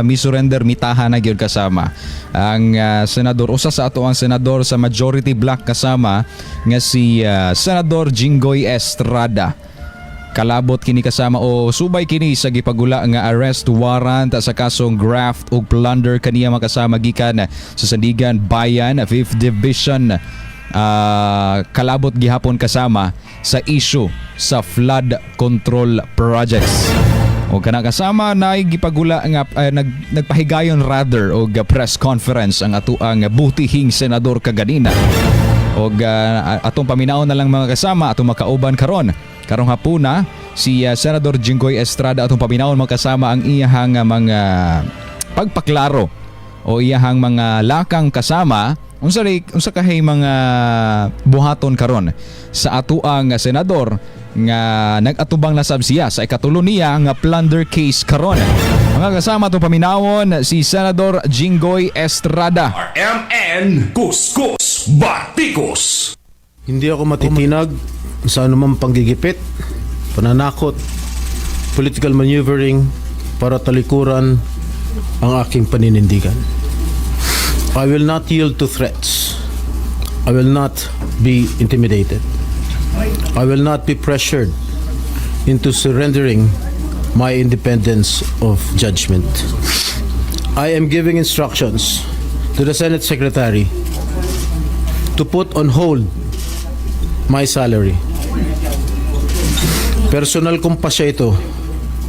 Mi surrender, mitaha na gyud, kasama, ang senador, usa sa ato ang senador sa majority bloc, kasama, nga si Senador Jinggoy Estrada. Kalabot kini, kasama, o subay kini sa gipagula nga arrest warrant sa kasong graft ug plunder kaniya, makasama, gikan sa Sandiganbayan 5th Division, kalabot gihapon, kasama, sa issue sa flood control projects. O kana, kasama, na gipagula nga nagpahigayon rather og press conference ang atoang butihing senador kaganina. Og atong paminaon na lang, mga kasama, atong makauban karon karong hapuna si Senador Jinggoy Estrada. Atong paminaon, mga kasama, ang iyahang mga pagpaklaro o iyahang mga lakang, kasama, unsa kahay mga buhaton karon sa atoang senador nga nag-atubang na sab siya sa ikatulo niya nga plunder case karon. Mga kasama, atong paminawon si Senador Jinggoy Estrada. RMN Kuskus Batikos. Hindi ako matitinag sa anumang panggigipit, pananakot, political maneuvering para talikuran ang aking paninindigan. I will not yield to threats. I will not be intimidated. I will not be pressured into surrendering my independence of judgment. I am giving instructions to the Senate Secretary to put on hold my salary. Personal kong pasya ito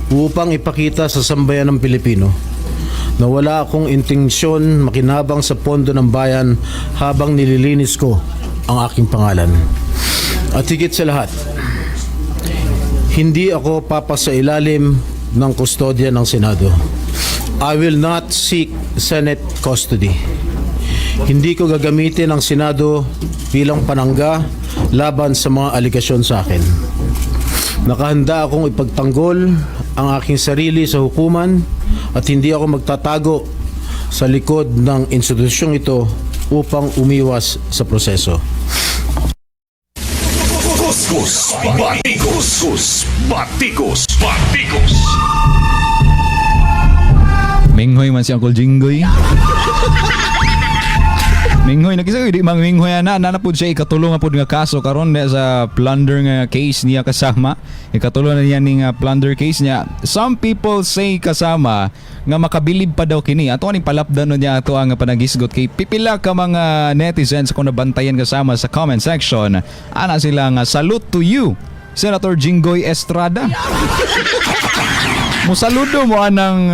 upang ipakita sa sambayanang Pilipino na wala akong intensyon makinabang sa pondo ng bayan habang nililinis ko ang aking pangalan. At higit sa lahat, hindi ako papasailalim ng kustodya ng Senado. I will not seek Senate custody. Hindi ko gagamitin ang Senado bilang panangga laban sa mga alegasyon sa akin. Nakahanda akong ipagtanggol ang aking sarili sa hukuman at hindi ako magtatago sa likod ng institusyong ito upang umiwas sa proseso. Kuskus Batikos. Kuskus Batikos. Batikos. Minghoy man si Uncle Jinggoy. Minghoy nagkisa ko di mang minghoy ana na pud siya ikatulo nga pud nga kaso karon na sa plunder nga case niya, kasama. Ikatulo na niya ning plunder case niya. Some people say, kasama, nga makabilib pa daw kini. Ato aning palapdan niya ato ang panagisgot kay pipila ka mga netizens kung nabantayan, kasama, sa comment section. Ana sila nga, "Salute to you, Senator Jinggoy Estrada." Musaludo mo anang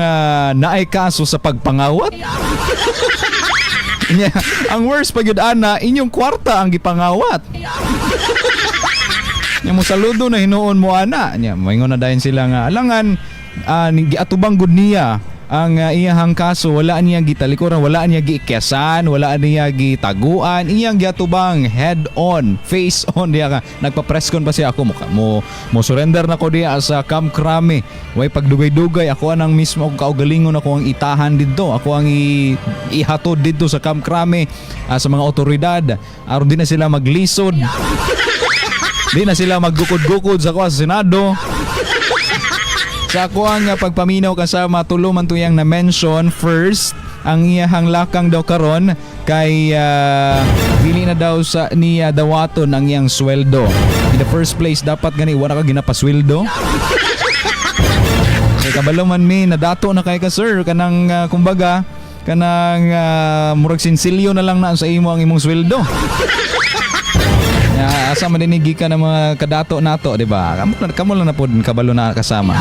naay kaso sa pagpangawat? Nya, ang worst pa gyud ana, inyong kwarta ang gipangawat. Nya, musaludo na hinuon mo ana. Nya, moingon na dayon sila nga alangan giatubang gud niya ang iyahang kaso, wala niya gitalikuran, wala niya giikyasan, wala niya gitaguan, iyang giatubang head on, face on diya ka. Nagpa-press con pa siya, "Ako mo mo surrender na ko diya sa Camp Crame. Way pagdugay-dugay, ako anang mismo, akong kaugalingon, ako ang itahan didto, ako ang ihatod didto sa Camp Crame sa mga otoridad aron di na sila maglisod. Di na sila maggukod-gukod sa kuha sa Senado." Sa ako ang pagpaminaw, kasama, tulo man tuyang na mention. First, ang iyahang lakang daw karon kay dili na daw sa niya dawaton ang iyang sweldo. In the first place, dapat gani wala ka ginapasweldo. Kay kabalo man mi nadato na kay ka, sir, kanang kumbaga kanang murag sinsilyo na lang na sa imo ang imong sweldo. Ya, asa man dinigi ka ng mga kadato nato, di ba? Kamo lang na pod kabalo na, kasama.